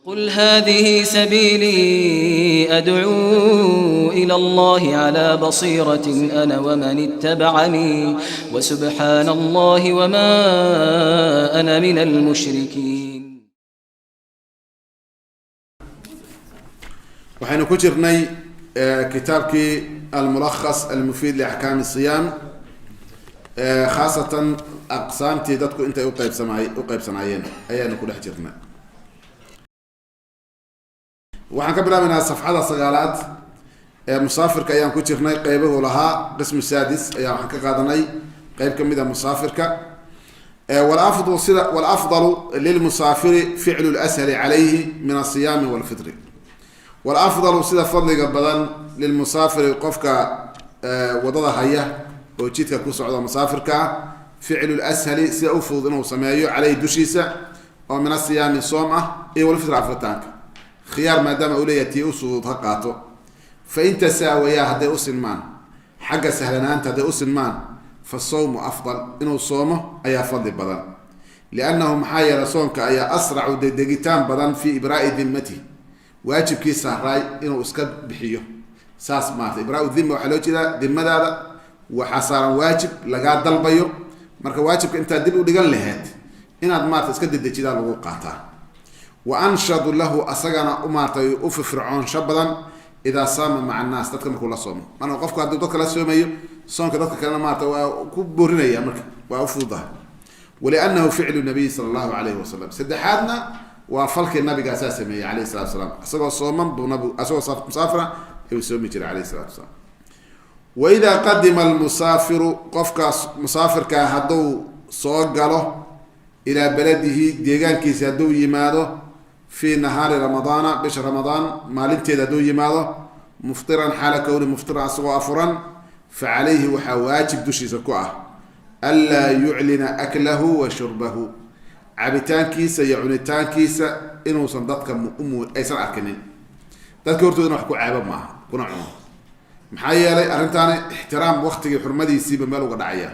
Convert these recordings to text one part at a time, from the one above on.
قل هذه سبيلي أدعو إلى الله على بصيرة أنا ومن اتبعني وسبحان الله وما أنا من المشركين. Waxaynu ku jirnay kitaabkii Almulakhas Almufiid liaxkaami siyaam, khaasatan aqsaamtii dadku intay uqeybsanaayeen ayaanu ku dhex jirnay. Waxaan ka bilaabaynaa safxada 9aad ee musaafirka ayaan ku jirnay, qeybuhu lahaa. Qismu saadis ayaa waxaan ka qaadanay qeyb kamid a musaafirka. Walafdal sida walafdalu lilmusaafiri ficlu lashali calayhi min asiyaami walfitri. Walafdalu, sida fadliga badan, lilmusaafiri, qofka wadada haya oo jidka ku socda, musaafirka ah, ficlu lashali, sida u fudud inuu sameeyo, caleyhi, dushiisa, oo min asiyaami, soom ah, iyo walfitri, afritaanka. Khiyaar maadaama uu leeyahay, tii u fudud ha qaato. Fa in tasaawayaa, hadday u sinmaan xagga sahlanaanta, hadday u sinmaan, fa sawmu afdal, inuu soomo ayaa fadli badan, liannahu, maxaa yeelay, soonka ayaa asracu, dedegitaan badan, fii ibraai dimmatihi, waajibkii sahraay inuu iska bixiyo. Saas maarata, ibraau dhimma waxaa loo jeedaa dimadaada waxaa saaran waajib lagaa dalbayo. Marka waajibka intaad dib u dhigan laheyd, inaad maarata iska dedejidaa lagu qaataa. Wa anshadu lahu, asagana maaratay u firfircoonsho badan, idaa saama maca annaas, dadka markuu la soomo. Marka qofku hadduu dadka la soomayo, soonka dadka kalena maarata waa ku boorinaya, marka waa u fududahay. Waliannahu ficlu nabiy sala allahu alayhi wasalam. Saddexaadna waa falkii nabigaasaa sameeyey alayhi salatu salaam. Isagoo sooman buu nabigu, isagoo musaafira ayuu soomi jiray alayhi salatu wasalaam. Wa idaa qadima almusaafiru, qofkaas musaafirkaa hadduu soo galo, ilaa beladihi, deegaankiisa hadduu yimaado, fii nahaari ramadaana, bisha Ramadaan maalinteeda hadduu yimaado, muftiran xaala kowni muftiran, asagoo afuran, fa calayhi, waxaa waajib dushiisa ku ah, anlaa yuclina aklahu wa shurbahu, cabitaankiisa iyo cunitaankiisa inuusan dadka aysan arkinin. Dadka hortoodana wax ku caabo maaha, kuna cuno. Maxaa yeelay, arrintaani ixtiraam waktigii xurmadiisiiba meel uga dhacaya.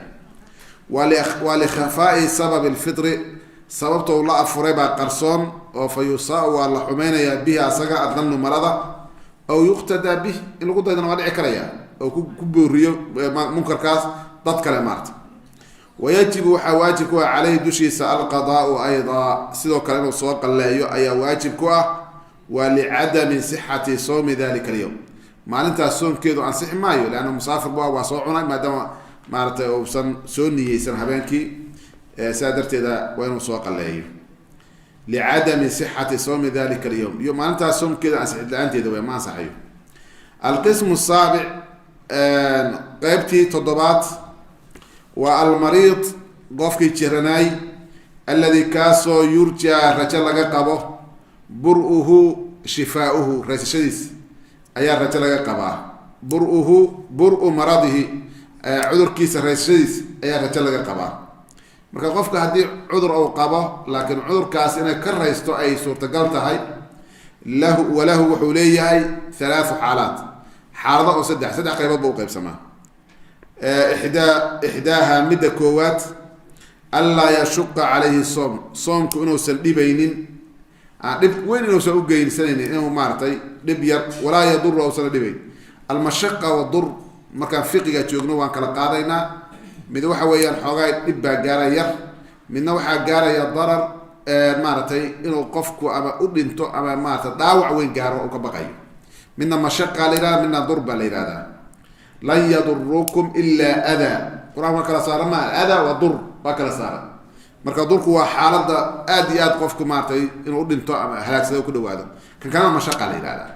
Waa likhafaa'i sababi lfitri, sababta uu la afuray baa qarsoon oo fa yusaau, waa la xumeynayaa, bihi, asaga, addannu, malada, aw yuqtadaa bih, in lagu daydana waa dhici karaya oo ku booriyo munkarkaas dad kale maarta. Wayajibu, waxaa waajib ku ah, caleyhi, dushiisa, alqadaau aydaa, sidoo kale inuu soo qalleeyo ayaa waajib ku ah. Waa licadami sixati sawmi dalika alyowm, maalintaas soonkeedu ansixi maayo, leanna musaafir bu waa soo cunay, maadaama maaratay uusan soo niyeysan habeenkii. Sidaa darteeda waa inuu soo qalleeyo. Licadami sixati sawmi dalika alyowm, iyo maalintaas soonkeeda ansixid la-aanteeda wey, ma ansaxayo. Alqismu saabic, qeybtii toddobaad, waa almariid, qofkii jiranaay, alladii, kaasoo, yurjaa, rajo laga qabo, bur-uhu, shifaauhu, raysashadiis ayaa rajo laga qabaa, bur-uhu, bur-u maradihi, cudurkiisa raysashadiis ayaa rajo laga qabaa. Marka qofka haddii cudur uu qabo, laakiin cudurkaas inay ka raysto ay suurtagal tahay, lahu, walahu, wuxuu leeyahay, halaathu xaalaat, xaalado oo saddex, saddex qaybood ba u qaybsamaa. Ixdaaha, midda koowaad, anlaa yashuqa calayhi soom, soomku inuusan dhibaynin, dhib weyn inuusan ugeysanaynin, inuu maaratay dhib yar, walaa yaduru, uusan dhibayn. Almashaqa wadur, markaan fiqiga joogno waan kala qaadaynaa. Mid waxa weeyaan xoogaa dhib baa gaara yar, midna waxaa gaaraya darar, maaratay inuu qofku ama u dhinto ama maarata dhaawac weyn gaaro u ka baqayo. Midna mashaqa la yihahda, midna dur baa la yihahdaa. Lan yadurukum ilaa adaa, qur-aanka waa kala saara maa, adaa waa dur, waa kala saara. Marka durku waa xaaladda aad iyo aad qofku maaratay inuu udhinto ama halaagsado ku dhawaado. Kan kalena mashaqa la yihahdaa.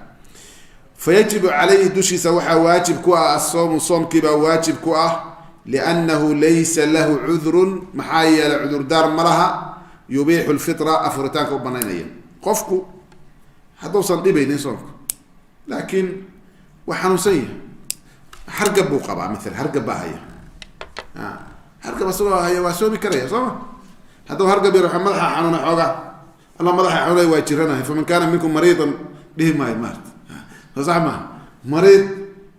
Fa yajibu calayhi, dushiisa waxaa waajib ku ah, asoomu, soomkiibaa waajib ku ah, liannahu laysa lahu cudrun, maxaa yeelay cudurdaar ma laha, yubiixu lfitra, afuritaanka u banaynaya. Qofku hadduusan dhibaynin soomka, laakiin waa xanuunsan yahay, hargab buu qabaa maala, hargab baa haya, hargab isagoo haya waa soomi karaya, soo ma? Hadduu hargab yar, madaxa xanuuna xoogaa, alla madaxa xanuunay, waa jiranahay, faman kaana minkum mariidan dhihi maayo maarata, soo sax maha? Mariid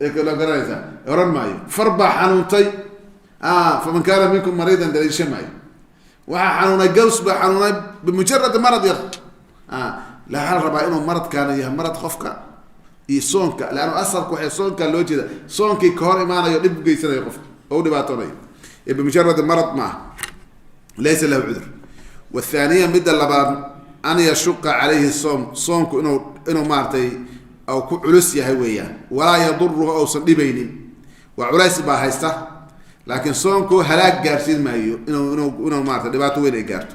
la garanaysaa oran maayo. Far baa xanuuntay, faman kaana minkum mariidan daliisha maayo. Waxaa xanuunay gaws baa xanuunay, bimujarad marad yar. Waxaa la rabaa inuu maradkaana yahay marad qofka iyo soonka, leanna asalku waxay soonka loo jeeda soonkii ka hor imaanayo, dhib u geysanayo qofka oo u dhibaatoonayo, bimujarad marad maaha, laysa lahu cudur. Wathaniya, midda labaad, an yashuqa calayhi soom, soonku inuu maaratay ku culus yahay weeyaan, walaa yaduruhu, ousan dhibaynin. Waa culays baa haysta, laakiin soonku halaag gaarsiin maayo, inuu maarata dhibaato weyn ay gaarto,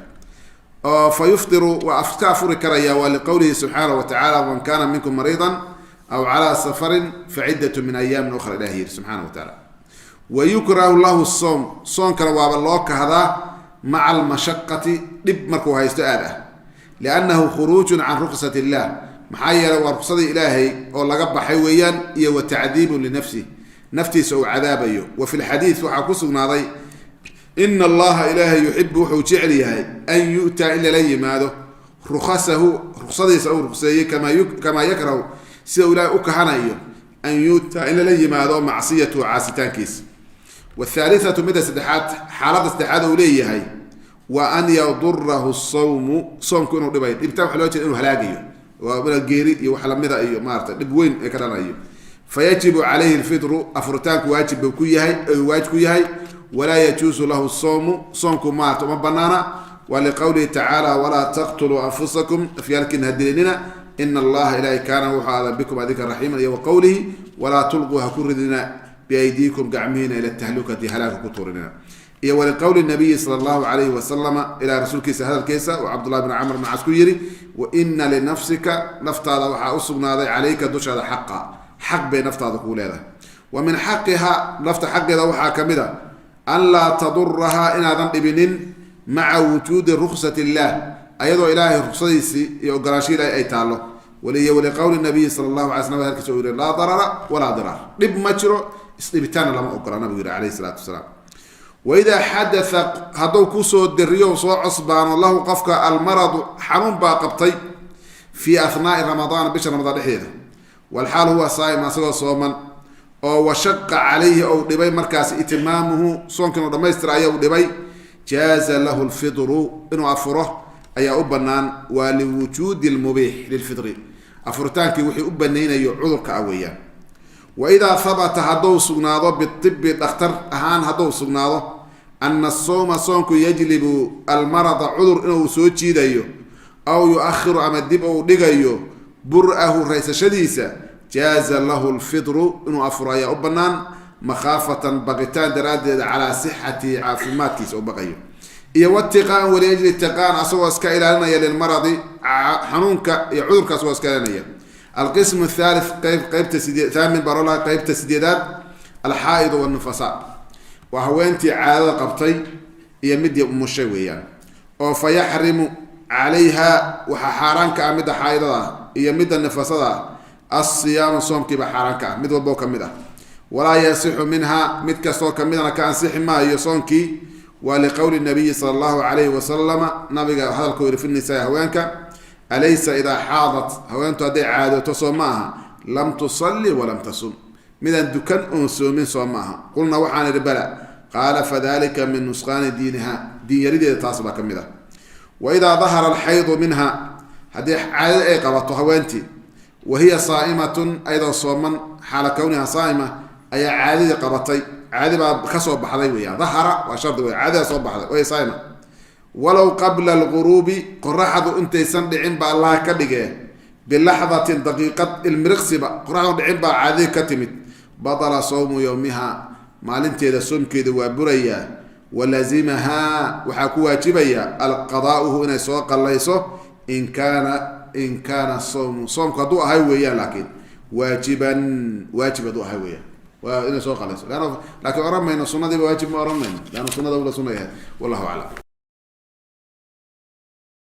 oo fa yuftiru, waa iska afuri karaya. Waa liqowlihi subxaanahu wa tacala: "Man kana minkum mariidan aw calaa safarin faciddatu min ayaamin ukhra", ilah yiri subxaana wa tacaala. Wa yukrahu lahu soom, soonkana waaba loo kahdaa maca almashaqati, dhib markuu haysto aad ah, liannahu khuruujun can ruksat illah, maxaa yeelay waa ruksadii Ilaahay oo laga baxay weeyaan, iyo wa tacdiibun linafsih, naftiisa uu cadaabayo. Wa fi lxadiid waxaa ku sugnaaday: "Ina Allaha, Ilaahay, yuxibu, wuxuu jecel yahay, an yu'taa, in lala yimaado, rukhasahu, ruksadiisa uu rukseeyey, kamaa yakrahu, sida uu Ilaahay u kahanayo, an yu'taa, in lala yimaado, macsiyatuhu, caasitaankiisa." Wathaalithatu, midda saddexaad, xaaladda saddexaad uu leeyahay waa an yadurahu sawmu, soomku inuu dhibayo. Dhibitaan waxa loo jeeda inuu halaagayo, waa geeri iyo wax lamida iyo maarata dhib weyn ee ka dhalanayo. Fayajibu calayhi lfitru, afuritaanku waajib buu ku yahay, waajib ku yahay. Walaa yajuusu lahu sawmu, soomku maarata uma banaana. Wa liqowlihi tacaala: "Walaa taqtuluu anfusakum", afyaalkiina hadilinina, "ina Allaha, Ilahay, kaana, wuxuu aada, bikum, adinka, raxiiman". Iyo wa qowlihi: "Walaa tulquu, ha ku ridina, biaydiikum, gacmihiina, ila tahlukati, halaagka ku tuurinina". Iyo waliqowli nabiyi sala allahu alayhi wasalama, ilaa rasuulkiisa hadalkiisa oo Cabdullahi bn Camr bn Cas ku yidhi: "Wa ina linafsika", naftaada waxaa u sugnaaday, "calayka", dushaada, "xaqa", xaq bay naftaada kuu leedahay. Wa min xaqiha, nafta xaqeeda waxaa ka mid a, an laa tadurahaa, inaadan dhibinin, maca wujuudi ruksat illah, ayadoo Ilaahay ruksadiisii iyo ogolaansho Ilahay ay taallo. Iyo waliqowli nabiyi sala allahu alay slam, hadalkiisa uu yihi: "Laa darara walaa diraar", dhib ma jiro, isdhibitaanna lama ogola, nabigu yihi calayhi salaatu wasalaam. Waidaa xadatha, hadduu kusoo deriyo, soo cosbaano, lahu, qofka, almaradu, xanuun baa qabtay, fii ahnaai Ramadaan, bisha Ramadaan dhexdeeda, walxaal huwa saa'im, asagoo sooman, oo washaqa calayhi, ou dhibay markaas, itimaamuhu, soonka inuu dhamaystira ayaa u dhibay, jaaza lahu lfidru, inuu afuro ayaa u banaan. Waa liwujuudi lmubiix lilfidri, afuritaankii wixii u banaynayo cudurka ah weeyaan. Wa idaa habata, hadduu sugnaado, biibi, dhakhtar ahaan hadduu sugnaado, ana asawma, soonku, yajlibu almarada, cudur inuu soo jiidayo, aw yu-akhiru, ama dib uu dhigayo, bur-ahu, raysashadiisa, jaaza lahu lfidru, inuu afuro ayaa u bannaan, makhaafatan, baqitaan daraaddeed, calaa sixati, caafimaadkiisa u baqayo, iyo watiqaan, waliajli tiqaan, asagoo iska ilaalinaya, lilmaradi, xanuunka iyo cudurka asagoo iska ilaalinaya. Alqismu athalith, qeyb qeybta sidee thaamin barola, qeybta sideedaad, alxaa'idu walnufasa, waa haweentii caadada qabtay iyo midii umushay weeyaan, oo fa yaxrimu calayha, waxaa xaaraan ka ah midda xaaidada ah iyo midda nifasada ah, alsiyaamu, soomkiiba xaaraan ka ah mid walboo kamid ah. Walaa yasixu minha, mid kastoo kamidana ka ansixi maayo soonkii. Waa liqowli nabiyi sala allahu calayhi wasalama, nabiga hadalkuu yihi, fi nisaai, haweenka: "Alaysa idaa xaadat", haweentu hadday caadooto soo ma aha, "lam tusalli walam tasum", midaan dukan oon soomin soo ma aha? Qulna, waxaan idhi: "Bala." Qaala: "Fadalika min nusqaani diiniha", diinyarideeda taas baa ka mid ah. Wa idaa dahara alxaydu minha, haddii caadada ay qabato haweentii, wa hiya saa'imatun, ayadoo sooman, xaala kowniha saa'ima ayaa caadadii qabatay, caadi baa kasoo baxday weeyaan. Dahara waa shardi wey, caadidaa soo baxday way saaima, walow qabla alguruubi, qoraxdu intaysan dhicin ba Allah ka dhigee, bilaxdatin, daqiiqad, ilmiriqsiba, qoraxdu dhicin baa caadadii ka timid, batala sawmu yowmiha, maalinteeda soomkeeda waa burayaa. Walazimahaa, waxaa ku waajibaya, alqadaauhu, inay soo qallayso, in kaana sawmu, soomku hadduu ahay weeyaan, laakiin waajiban, waajib hadduu ahay weeyaan, waa inay soo qalayso. Laakiin oran mayno sunadiiba waajib, ma oran mayno, leanna sunada ula sunna yahay. Wallahu aclam.